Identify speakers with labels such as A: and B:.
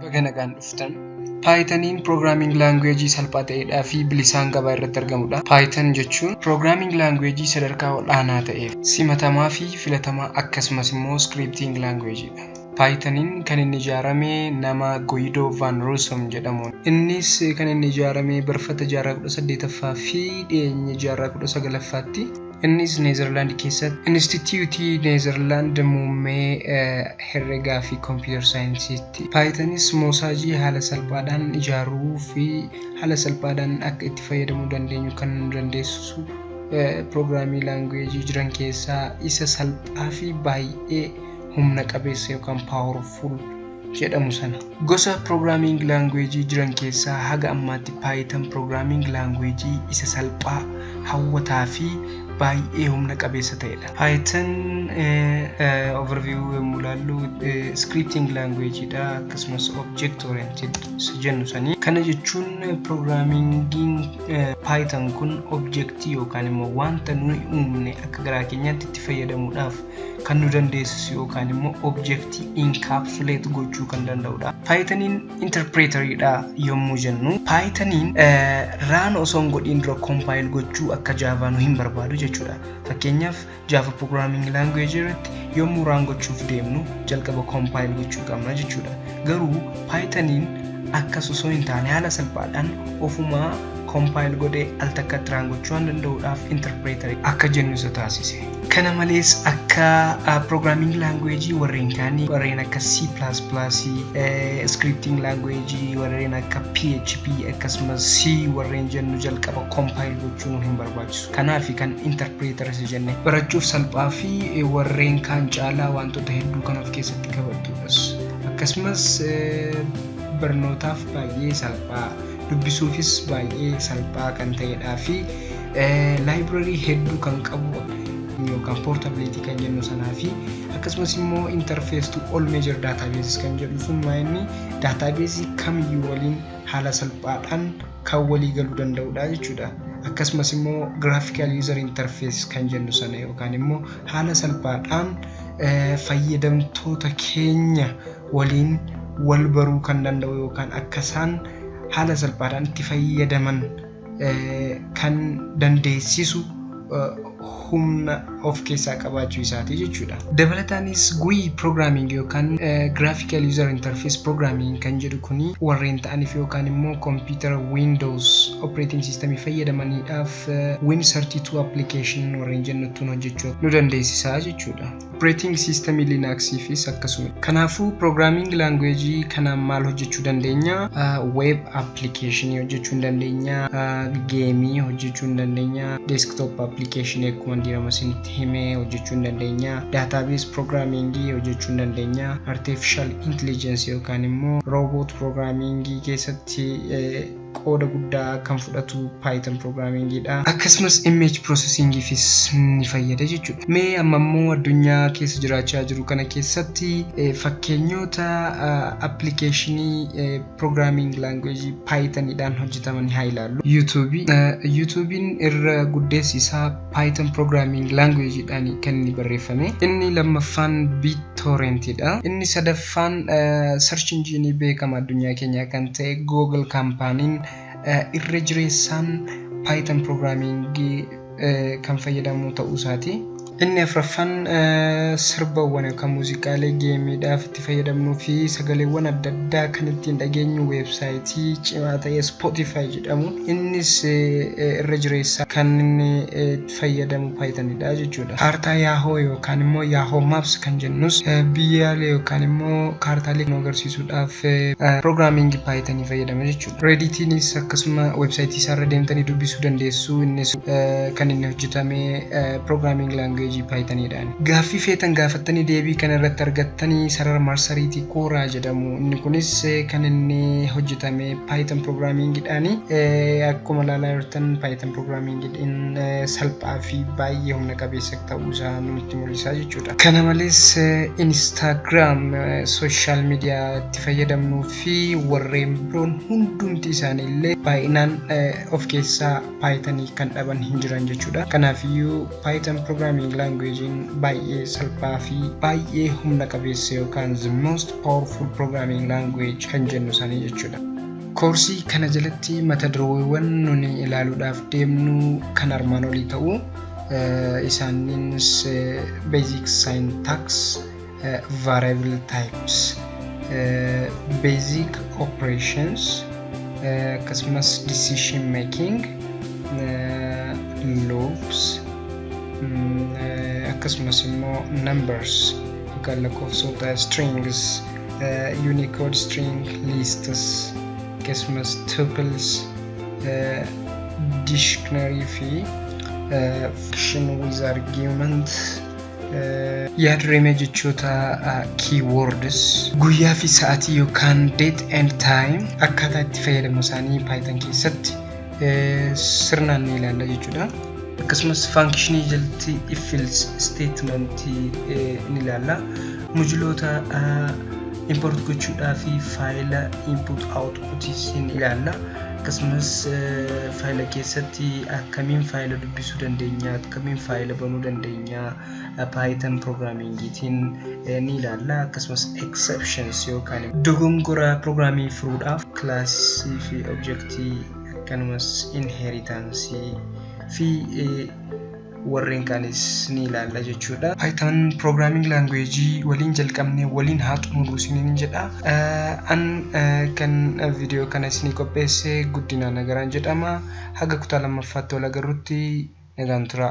A: Baga nagaan dhuftan. Pythoniin programming language salphaa ta'edhaa fi bilisaan gabaa irratti argamudha. Python jechuun programming language sadarkaa ol'aanaa ta'eef simatamaa fi filatamaa, akkasumas immoo scripting language dha. Pythoniin kan inni ijaarame nama Guido van Rossum jedhamuun. Innis kan inni ijaarame barfata jaarraa 18ffaa fi dhiyeenya jaarraa 19ffaatti. Innis Neezerlaand keessatti Inistitiyuutii Neezerlaand muummee herregaa fi computer scienceiitti. Pythonis moosaajii haala salphaadhaan ijaaruu fi haala salphaadhaan akka itti fayyadamuu dandeenyu kan nu dandeessisu, programming language jiran keessaa isa salphaa fi baay'ee humna qabeessa yookaan powerful jedhamu sana. Gosa programming language jiran keessaa haga ammaatti Python programming language isa salphaa, hawwataa fi baay'ee humna qabeessa ta'edha. Python overview yommuu ilaallu, scripting language dha, akkasumas object oriented isa jennu sanii. Kana jechuun programmingiin Python kun objectii yookaan immoo wanta nuyi uumne akka garaa keenyaatti itti fayyadamuudhaaf kan nu dandeessisu yookaan immoo objectii encapsulate gochuu kan danda'udha. Pythoniin interpreteriidha yommuu jennu, Pythoniin run osoo hin godhiin dura compile gochuu akka Java nu hin barbaadu jechuudha. Fakkeenyaaf, Java programming language irratti yommuu run gochuuf deemnu jalqaba compile gochuu qabna jechuudha. Garuu Pythoniin akkas osoo hin taane haala salphaadhaan ofumaa compile godhee al takkatti run gochuu waan danda'uudhaaf interpreter akka jennu isa taasise. Kana malees akka programming language warreen kaanii, warreen akka C++, scripting language warreen akka PHP, akkasumas C warreen jennu jalqaba compile gochuu nu hin barbaachisu. Kanaaf kan interpreter isa jenne barachuuf salphaa fi warreen kaan caalaa wantoota hedduu kan of keessatti qabatudhas. Akkasumas barnootaaf baay'ee salphaa, dubbisuufis baay'ee salphaa kan ta'edhaa fi library hedduu kan qabu yookaan portability kan jennu sanaa fi akkasumas immoo interface to all major databases kan jedhu sun, inni database kamiyyuu waliin haala salphaadhaan kan walii galuu danda'udha jechuudha. Akkasumas immoo graphical user interface kan jennu sana yookaan immoo haala salphaadhaan fayyadamtoota keenya waliin wal baruu kan danda'u yookaan akka isaan haala salphaadhaan itti fayyadaman kan dandeessisu humna of keessaa qabaachuu isaati jechuudha. Dabalataanis GUI programming yookaan graphical user interface programming kan jedhu kuni warreen ta'aniif yookaan immoo computer Windows operating system fayyadamaniidhaaf Win32 application warreen jennuttuun hojjechuu nu dandeessisaa jechuudha. Operating system Linuxiifis akkasuma. Kanaafuu programming language kanaan maal hojjechuu dandeenya? Web application hojjechuu hin dandeenya, game hojjechuu hin dandeenya, desktop application akkuma dirama isinitti hime hojjechuu hin dandeenya, database programming hojjechuu hin dandeenya, artificial intelligence yookaan immoo robot programming keessatti qooda guddaa kan fudhatu Python programmingidha. Akkasumas image processingifis ni fayyada jechuudha. Mee amma immoo addunyaa keessa jiraachaa jiru kana keessatti fakkeenyota applicationii programming language Pythonidhaan hojjetaman haa ilaallu. YouTube. YouTubein irra guddeessi isaa Python programming languageidhaan kan inni barreeffame. Inni lammaffaan BitTorrentidha. Inni sadaffaan search engine beekama addunyaa keenyaa kan ta'e Google kaampaaniin irra jireessaan Python programming kan fayyadamu ta'uu isaati. Inni afuraffaan sirbawwan yookaan muuziqaalee gameiidhaaf itti fayyadamnuu fi sagaleewwan adda addaa kan ittiin dhageenyu websiteii cimaa ta'e Spotify jedhamu. Innis irra jireessaa kan inni itti fayyadamu Pythonidha jechuudha. Kaartaa Yahoo yookaan immoo Yahoo Maps kan jennus biyyaalee yookaan immoo kaartaalee nu agarsiisuudhaaf programmingii Pythonii fayyadama jechuudha. Redditiinis akkasuma websiteii isaarra deemtanii dubbisuu dandeessu. Innis kan inni hojjetame programming language Pythoniidhaan. Gaaffii feetan gaafattanii deebii kana irratti argattanii sarara marsariitii Quora jedhamu. Inni kunis kan inni hojjetame Python programmingiidhaani. Akkuma ilaalaa jirtan Python programmingiidhaan salphaa fi baay'ee humna qabeessa ta'uu isaa nutti mul'isa jechuudha. Kana malees Instagram, social media itti fayyadamnuu fi warreen biroon hundumti isaanii illee Baay'inaan of keessaa Pythonii kan dhaban hin jiran jechuudha. Kanaafiyyuu Python programming languagein baay'ee salphaa fi baay'ee humna qabeessa yookaan the most powerful programming language kan jennu sanii jechuudha. Koorsii kana jalatti mata dureewwan nuni ilaaluudhaaf deemnu kan armaan olii ta'u, isaanis basic syntax, variable types, basic operations, akkasumas decision making, loops, akkasumas immoo numbers yookaan lakkoofsota, strings, unicode string, lists, akkasumas tuples, dictionary fi function with argument, yaadrimee jechoota, keywords, guyyaa fi sa'aatii yookaan date and time, akkaataa itti fayyadamu isaanii Python keessatti sirnaan ni ilaalla jechuudha. Akkasumas functionii jalatti if else statementii ni ilaalla. Moduloota import gochuudhaa fi faayila input outputis ni ilaalla. Akkasumas faayila keessatti akkamiin faayila dubbisuu dandeenya, akkamiin faayila banuu dandeenya Python programmingiitiin ni ilaalla. Akkasumas exceptions yookaan dogongora programmii furuudhaaf classii fi objectii, akkanumas inheritance fi warreen kaanis ni ilaalla jechuudha. Python programming language waliin jalqabnee waliin haa xumurru isiniin jedha. An kan viidiyoo kana isinii qopheesse Guddinaa Nagaraan jedhama. Haga kutaa lammaffaatti wal agarrutti nagaan tura.